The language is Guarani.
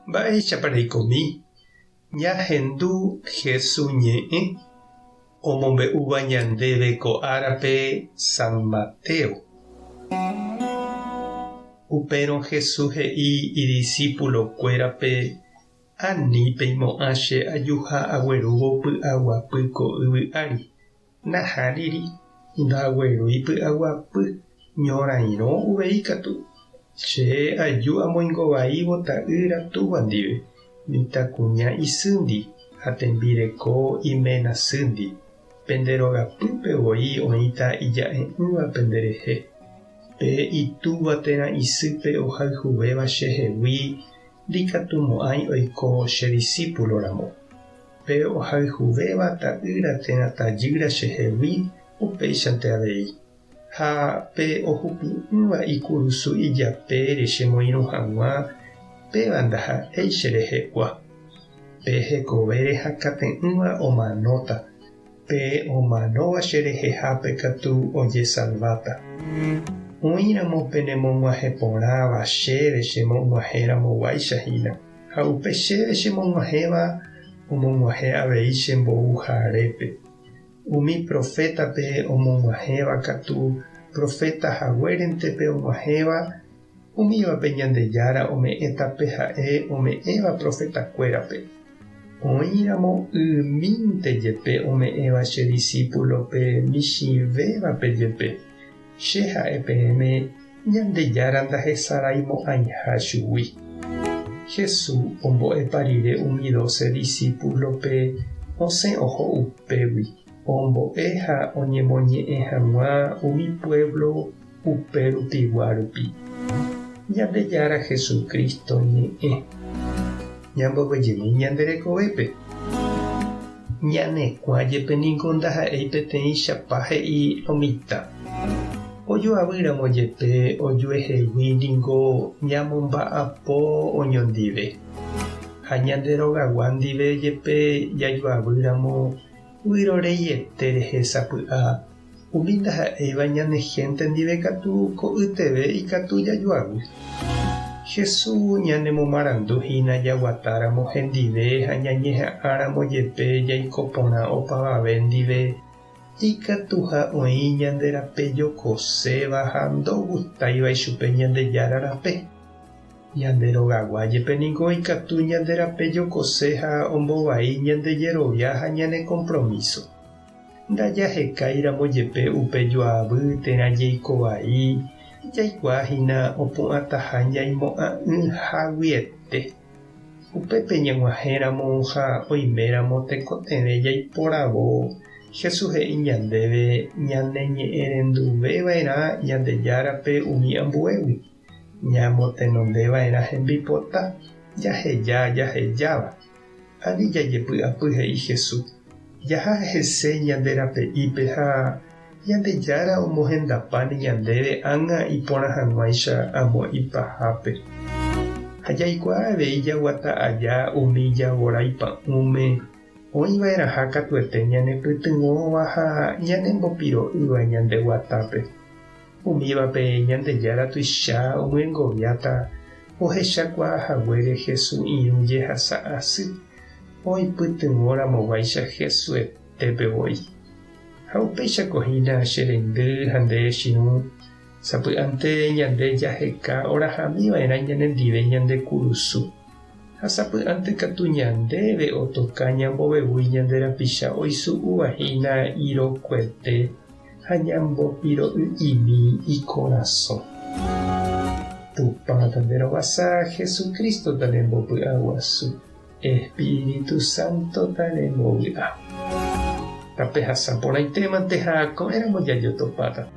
Mba'éichapa reikomi ñahendu Hesu ñe'ẽ omombe'úva ñandéve ko árape San Mateo? Upérõ Hesu he'i idisípulokuérape, Ani peimo'ã che ajuha aguerúvo py'aguapy ko yvy ári. Nahániri, ndaguerúi py'aguapy, ñorairõ uvei katu. Che aju amoingovaívo ta'ýra túva ndive, mitãkuña isýndi ha tembireko iména sýndi. Pende rogapýpe voi oĩta ija'e'ỹva penderehe. Pe itúva térã isýpe ohayhuvéva chehegui ndikatumo'ãi oiko che disípulo ramo. Pe ohayhuvéva ta'ýra térã tajýra chehegui upéichante avei. Ha pe ohupi'ỹva ikurusu ijapére chemoirũ hag̃ua, péva ndaha'éi cherehegua. Pe hekovére hakate'ỹva omanóta, pe omanóva cherehehápe katu ojesalváta. Oĩramo penemog̃uahẽ porãva chéve chemog̃uahẽramoguáicha hína. Ha upe chéve chemog̃uahẽva omog̃uahẽ avei che mbouharépe. Umi profétape omog̃uahẽva katu proféta haguérente pe og̃uahẽva, umívape Ñandejára ome'ẽta pe ha'e ome'ẽva profetakuérape. Oĩramo ymínte jepe ome'ẽva che disípulope michĩvévape jepe, che ha'e peẽme Ñandejára ndahesaraimo'ãiha chugui. Jesús ombo'epa rire umi dóse disípulope osẽ oho upégui, ombo'e ha oñemoñe'ẽ hag̃ua umi puévlo upe rupigua rupi. Ñandejára Jesucristo ñe'ẽ. Ñamboguejymi ñande rekovépe. Ñane kuã jepe niko ndaha'éi peteĩchapa he'i lo mitã. Ojoavýramo jepe ojuehegui ningo ñamomba'apo oñondive. Ha ñande rogagua ndive jepe jajoavýramo vyroreiete rehe sapy'a Umi ndaha'éiva ñane hénte ndive katu ko'yteve ikatu jajoavy. Jesús ñanemomarandu hína jaguatáramo hendive ha ñañeha'ãramo jepe jaiko porã opavave ndive, ikatuha oĩ ñande rape jokoséva ha ndogustáiva ichupe Ñandejára rape. Ñande rogagua jepe ningo ikatu ñande rape jokose ha ombovai ñande jerovia ha ñane kompromíso. Ndajahekáiramo jepe upe joavy térã jeiko vai, jaikuaa hína opu'ãtaha ñaimo'ã'ỹhaguiete. Upépe ñag̃uahẽramo ha oiméramo tekotevẽ jaiporavo, Jesús he'i ñandéve ñaneñe'ẽrenduveva'erã Ñandejárape umi ambuégui, ñamotenondeva'erã hembipota, jaheja jahejáva. Ani jajepy'apy he'i Jesús, jaha hese ñande rape'ípe ha Ñandejára omohendapáne ñandéve ág̃a iporã hag̃uáicha amo ipahápe. Ha jaikuaa avei jaguata aja umi javorái pa'ũme oĩva'erãha katuete ñanepytyvõva ha ñanembopiro'ýva ñande guatápe. Umívape Ñandejára tuicha omyengoviáta ohechakuaa haguére Hesu irũ jehasa asy, oipytyvõ ramoguáicha Hesuetépe voi. Ha upéichako hína che reindy ha nde chirũ, sapy'ánte ñande jaheka orahami va'erã ñanendive ñande kurusu. Ha sapy'ánte katu ñandéve otoka ñambovevúi ñande rapicha oisu'úva hína irokuete ha ñambopiro'y'imi ikorasõ. Tupã tanderovasa, Jesucristo tanembopy'aguasu, Espíritu Santo tanembovy'a. Tapehasa porãitémante ha ko'ẽramo jajotopáta.